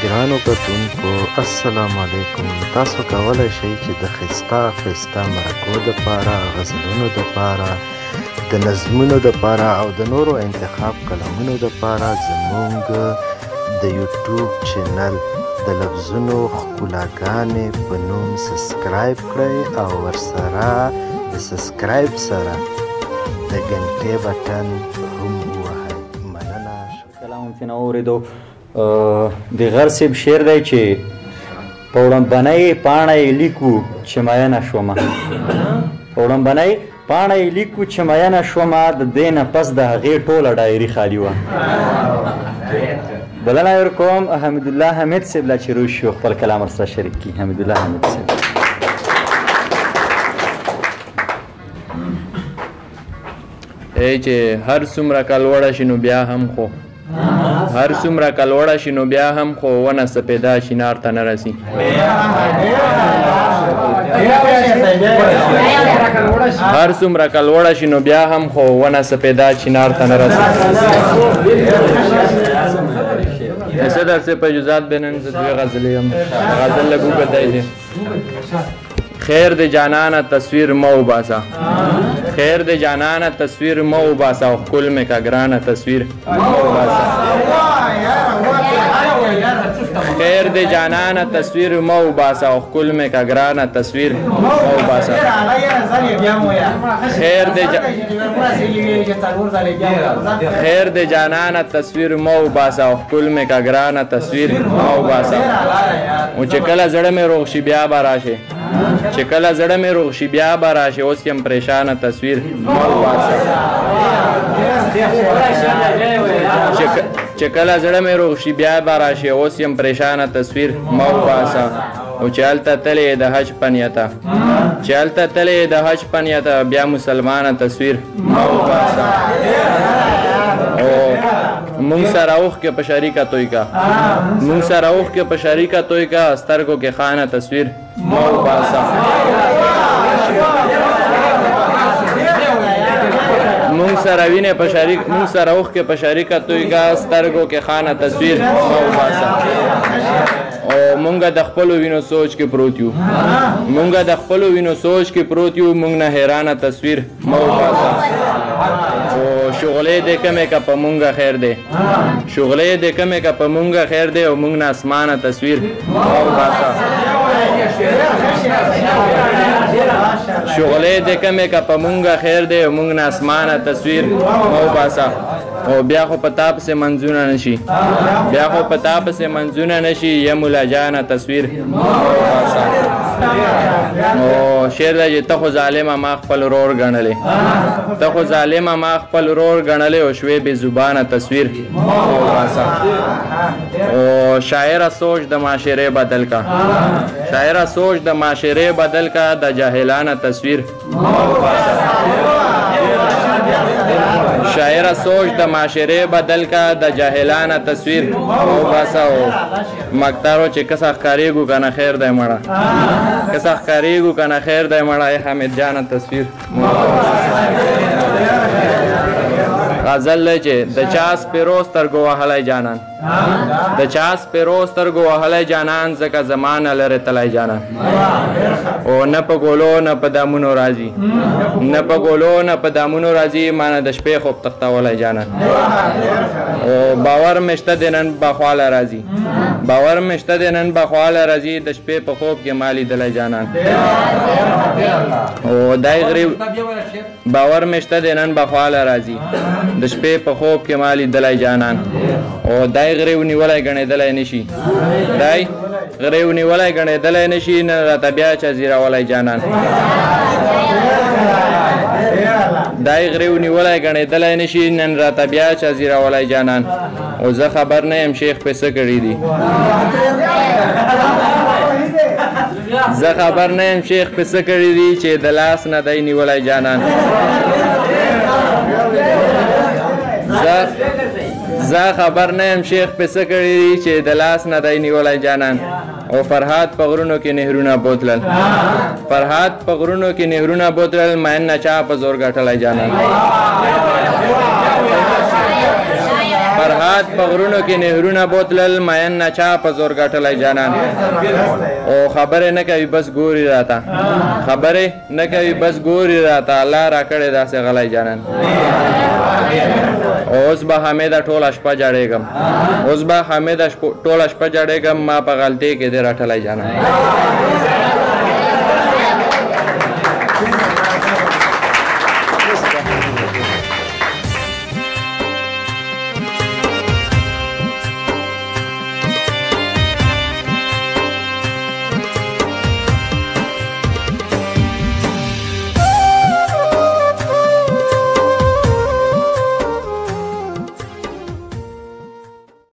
ګرانو کتونکو السلام علیکم. تاسو کولی شئ چې د ښایسته ښایسته مرکو دپاره، غزلونو دپاره، د نظمونو دپاره او د نورو انتخاب کلمونو دپاره زمونږ د یوټیوب چینل د لفظونو ښکلاګانې په نوم subscribe کړئ او ورسره د subscribe سره د ګنټې بټن هم ووهئ. مننه. کلام هم ترېنه واورېدو. د غر صاحب شعر دی چې په وړمبنۍ پاڼه یې لیکو چې میینه شومه، په وړمبنۍ پاڼه یې لیکو چې میینه شومه، د دې نه پس د هغې ټوله ډایري خالي وه. بلنه یې ورکوم حمیدالله حمید صاحب له چې روش شي خپل کلام ورسره شریک کړي. حمیدالله حمید صاحب. ای چې هر څومره کلوړه شي نو بیا هم خو، هر څومره کلوړه شي نو بیا هم خو ونه سپېدا شینار ته نه رسي. هر څومره کلوړه شي نو بیا هم خو ونه سپېدا چینار ته نه رسي. صدر صاحب په اجازت به نن زه دوې غزلې یم، غزل لږ اوږد دی. خیر د جانانه تصویر مه وباسه، خیر د جانانه تصویر مه وباسه او ښکل مې که ګرانه تصویر مه وباسه. خیر د جانانه تصویر مه وباسه او ښکل مې که ګرانه تصویر مه وباسه. خیر د جانانه تصویر مه وباسه او ښکل مې که ګرانه تصویر مه وباسه. او چې کله زړه مې روغ شي بیا به راشې، چې کله زړه مې روغ شي بیا به راشې، اوس یم پریشانه تصویر مه وباسه. چې کله زړه مې روغ شي بیا به راشې، اوس یم پریشانه تصویر مه وباسه. او چې هلته تللی د حج په نیته، چې هلته تللی د حج په نیته، بیا مسلمانه تصویر مه وباسه. او مونږ سره اوښکې په شریکه توی کا، مونږ سره اوښکې په شریکه توی کا، سترګو کې خانه تصویر مه وباسه. مونږ سره وینې په شریک، مونږ سره اوښکې په شریکه توی کا، سترګو کې خانه تصویر مه وباسه. او مونږ د خپلو وینو سوچ کې پروت یو، مونږ د خپلو وینو سوچ کې پروت یو، مونږ نه حیرانه تصویر مه وباسه. او شغلې دې کمې که په مونږه خیر دی، شغلې دې کمې که په مونږه خیر دی، او مونږ نه اسمانه تصویر مه وباسه. شغلې دې کمې که په مونږه خیر دی، او مونږ نه اسمانه تصویر مه وباسه. او بیا خو په تا پسې منځونه نشي، بیا خو په تا پسې منځونه نشي، یا مولا جانه تصویر مه وباسه. او شعر دی چې ته خو ظالمه ما خپل ورور ګڼلی، ته خو ظالمه ما خپل ورور ګڼلی، او شوې بې زبانه تصویر مه وباسه. او شاعره سوچ د معاشرې بدل کا، شاعره سوچ د معاشرې بدل کا، د جاهلانه تصویر مه وباسه. شاعره سوچ د معاشرې بدل کا، د جاهلانه تصویر مه وباسه. او مکتارو چې کسه ښکارېږو که نه خیر دی مړه، کسه ښکارېږو که نه خیر دی مړه، ای حمید جانه تصویر مه وباسه. غزل دی چې د چا سپېرو سترګو وهلی جانان، د چا سپېرو سترګو وهلی جانان، ځکه زما نه لرې تللی جانان. او نه په ګولو نه په دامونو راځي، نه په ګولو نه په دامونو راځي، ما نه د شپې خوب تښتولی جانان. او باور مې شته دی نن به خواله راځي، باور مې شته دی نن به خواله راځي، د شپې په خوب کې ما لیدلی جانان. او دای غریب باور مې شته دی نن به خواله راځي، د شپې په خوب کې ما لیدلی جانان. او دای غریو نیولی ګڼېدلی نشي، دای غریو نیولی ګڼېدلی نشي، نه راته بیا چا ځیرولی جانان. دای غریو نیولی ګڼېدلی نشي، نن راته بیا چا ځیرولی جانان. او زه خبر نه یم شیخ پې څه کړي دي، زه خبر نه یم شیخ پې څه کړي دي، چې د لاس نه دی نیولی جانان. زه خبر نه یم شیخ پې څه کړي دي، چې د لاس نه دی نیولی جانان. او فرهاد په غرونو کې نهرونه بوتلل، فرهاد په غرونو کې نهرونه بوتلل، مین نه چا په زور ګټلی جانان. فرهاد باد په غرونو کې نهرونه بوتلل، مین نه چا په زور ګټلی جانان. او خبرې نه کوي بس ګوري راته، خبرې نه کوي بس ګوري راته، الله راکړې داسې غلی جانان. اوس به حمیده ټوله شپه جړېږم، اوس به حمیده ټوله شپه جړېږم، ما په غلطۍ کې دې رټلی جانان.